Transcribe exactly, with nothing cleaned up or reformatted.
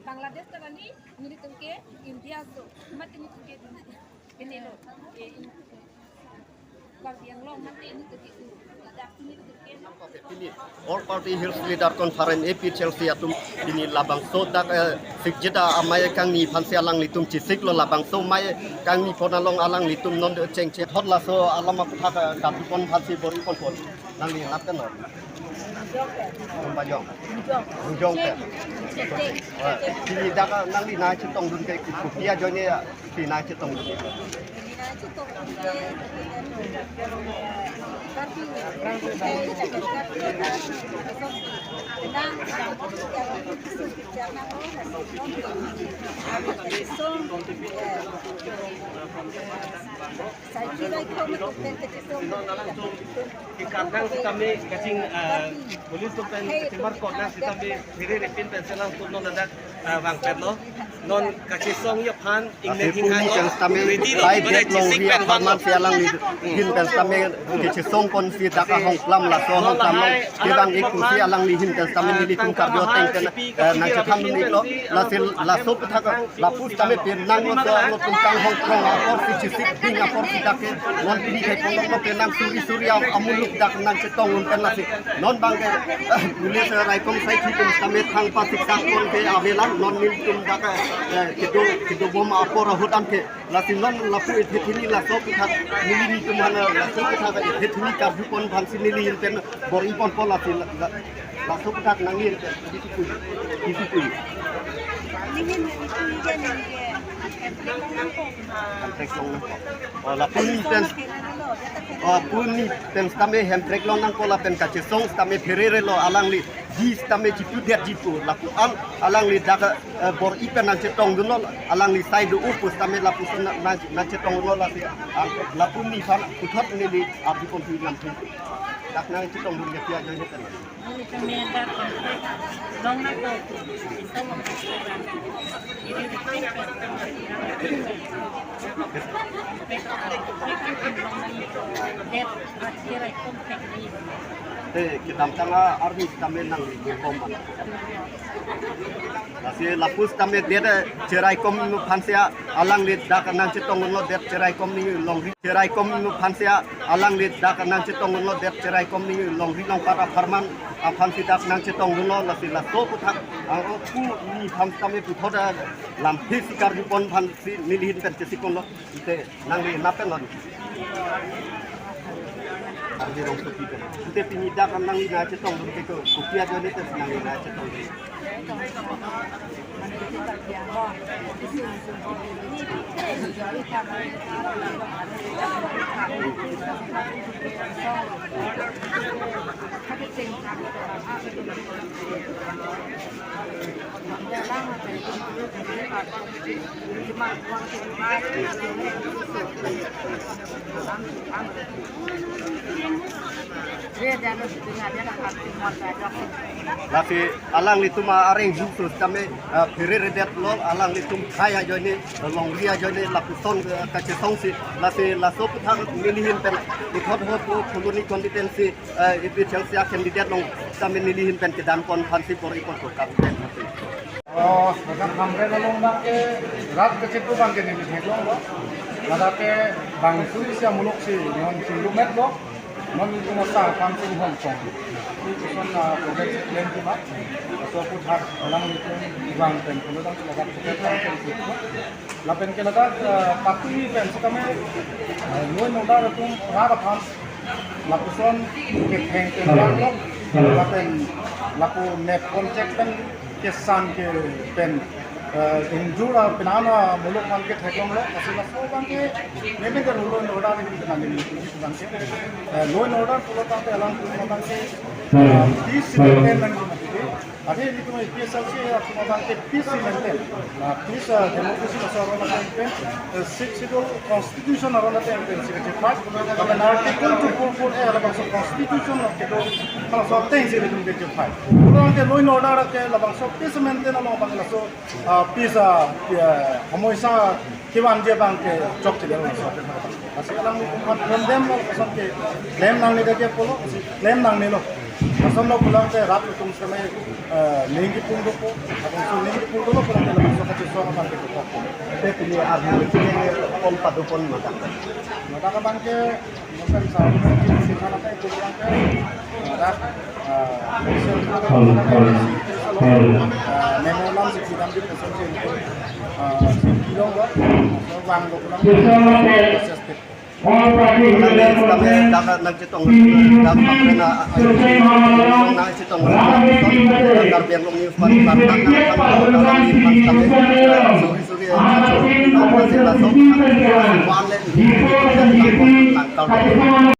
Bangladesh ta kali, nelitum ke India aso, mate nelitum ke dun, kenelo, ke in, Karbi Anglong mate nelitum ke dun, ladak si nelitum ke. All Party Hills Leader Conference, A P H L C atum pini labangso dak, eh, sikjita amei kangni aphansi alanglitum chesiklo, labangso amei kangni aphan along alanglitum non chengche thot laso alam aputhak, eh, dapdun aphansi bor-i ponpo. Nangli nap kan non? Tum Bajong. Bujong pe. Eh, pini dak nangli nangchetongdun ke kopi ajoine, pini nangchetongdun ke? Ke karnang sitame kaching, ah, police atum pen kachingbar kornang sitame phere repin pen selang tum non ladak, ah, vangpetlo. Non kachesongji aphan ingneng hinghang pen sitame ready lo, bai mane det longri chesik pen apharman vanglo. Si alangli hin pen sitame kachesong ponsi dak ahong klam laso ahong klam along kevang-ik pusi alangli hin pen sitame nelitum karjo ateng pen, eh, nangchethan iklo, lasi laso aputhak lapu sitame pen nanglo, so alotum kanghong krong apor si chesik ding apor si dak ke non pini kai pon lo pen nang suri suri am-, amuluk dak nangchetongdun pen lasi non bang ke, eh, police raikom sai thi tum sitame thang pasiksak pon ke avelang non nelitum dak, eh, kedo kedo bom apor ahut an ke lasi non lapu ethe thini laso aputhak neli nelitum aphan laso aputhak ethe thini karju pon aphansi neli hin pen bor-i ponpo lasi la, la, laso aputhak nangli isi pui, isi pui. Nihin nihin ke nihin ke Hemprek long nangpo. Hemprek long nangpo. Oh, lapu ni pen, oh, puni pen sitame Hemprek long nangpo lapen kachesong sitame pherere lo alangli. Di sitame chipu det jipu lapu an alangli dak, eh, bor-i pen nangchetongdunlo alangli sai do-o pu sitame lapuson nang, nang, nangchetongdunlo lasi. Ah, lapu ni aphan puthot neli arju ponpo lamthe. Dak nangchetongdun ke pia ajoine pen. Eh, kedamtang arni sitame nangli bom mana. Lasi lapu sitame det, eh, cheraikom aphansi alangli dak nangchetongdunlo det cheraikom ni longri. Cheraikom aphansi alangli dak nangchetongdunlo det cheraikom ni longri longpat apharman aphansi dak nangchetongdunlo lasi laso aputhak ang puni aphan sitame puthot lamthe si karju pon aphansi neli hin pen chesik ponlo. Ante nangli nap pen non? Arbi Rongsopi pen. Ante pini dak nangli nangchetongdun ke ko, kopi ajoine pen nangli nangchetongdun? Lasi alanglitum areng jusu sitame, eh, pherere detlo, alanglitum khei ajoine, longri ajoine, lapuson, eh, kachesongsi, lasi laso aputhak neli hin pen, puthot ho pu, phuloni constituency, eh, A P H L C a candidate along sitame neli hin pen kedan pon aphansi bor-i ponpo kap pen. Oh, ladak Hamren along abang ke rat kachetong abang ke neli theklonglo. Ladak ke bang suri sia muluk si non chinglumetlo. Non itu masa kam sing Hong Kong. Itu son, ah, project plan ke ma. So aputhak alanglitum vang pen pulo dang ladak project plan ke. Lapen ke ladak, eh, patumi pen sitame, eh, law and order atum rat aphan lapuson ketheng pen vanglo, lapen lapu nep konchek pen kesan ke pen, eh, ingjur a penana muluk aphan ketheklonglo, lasi laso abang ke, meme ke law and order ni penani ni abang ke, eh, law and order pulo tangte alanglitum abang ke, eh, peace pen nang Ake ilitum A P H L C atum abang ke peace si maintain. Na peace, ah, democracy laso aron ateng pen, eh, Sixth Schedule constitution aron ateng pen si kachephan. Lapen article two four four A labangso constitution along kedo, laso ateng si ilitum kachephan. Pulo abang ke law and order ke labangso peace maintain along abang laso, ah, peace, ah, eh, homoisa kevanji abang ke chokche dei laso. Lasi alanglitum aphan condemn lo, lason ke claim nangne dei ke pulo, lasi claim nangnelo. Lason lo pulang ke rat atum seme, eh, ning kipung dopo, atum so ning kipung dolo pulang ke laso kachesong abang ke dokok. Te pini arni kong padopon madak. Madak abang ke, mungkin sa, mungkin si sana ke, itu yang ke, madak, eh, memo lam si kidam di person si, eh, si kilong lo, so bang lo pulang, proses ke. Kami, kami, kami nangchetong, kami na, nangchetong, Karbi Anglong News man, man, man, man, man, kami, man, kami, suri, suri, eh, kami, kami, kami, kami, kami, kami, kami,